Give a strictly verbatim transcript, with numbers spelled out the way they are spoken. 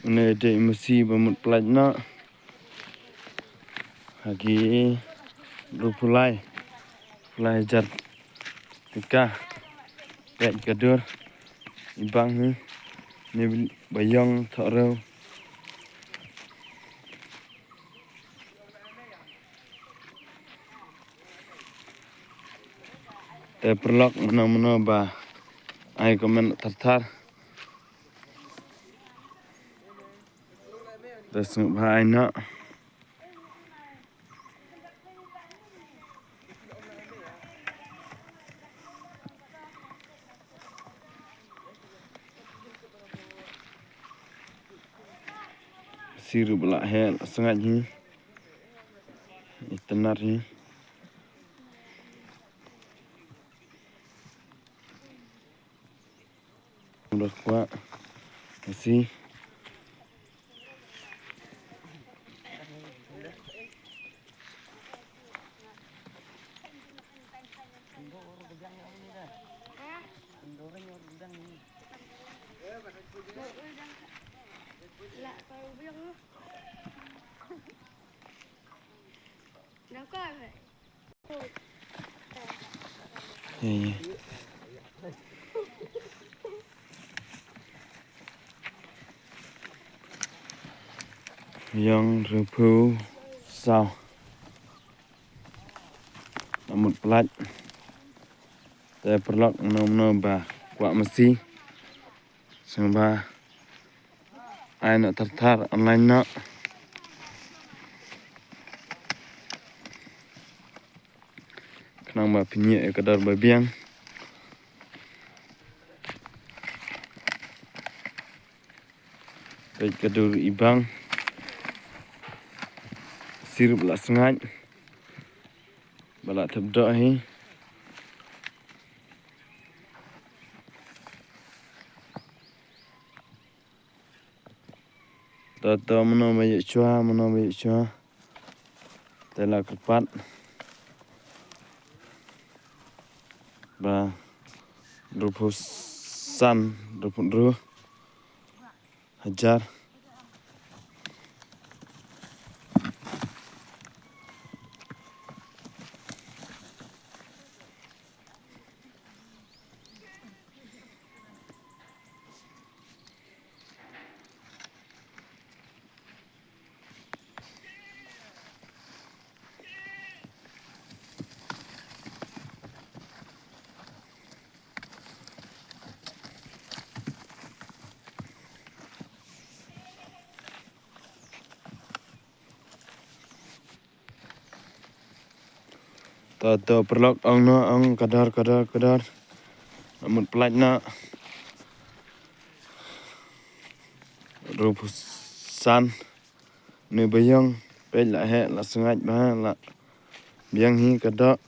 Une dei masi ba mut pynlait noh. Ha ki ruh phew lai, phew lai hajar tyngka. Peit ka dur i bang hi. Une ba ïong thoh riew. Te paralok, mano mano ba ai comment thar thar. Te sngewbha ai noh. Masi ruh ba la heh, la sngaid hi. Itynnad hi. Ba kwah masi. Ïa, ïa. Ïong hynriewphew saw. La mut pynlait. Te paralok, mano mano ba kwah masi, sngewbha ai noh thar thar, online noh. Khnang ba phin ïoh ïa ka dor ba biang. Peit ka dur i bang. Masi ruh ba la sngaid, ba la thep doh hi. To, to, mano ba ïoh shuwa, mano ba ïoh shuwa. Te la kyrpad ba hynriewphew san, hynriewphew hynriew hajar. To, to, paralok, ong noh, ong, ka dor, ka dor, ka dor. La mut pynlait noh. Hynriewphew san. Une ba ïong, peit la heh, la sngaid bha, la biang hi ka doh.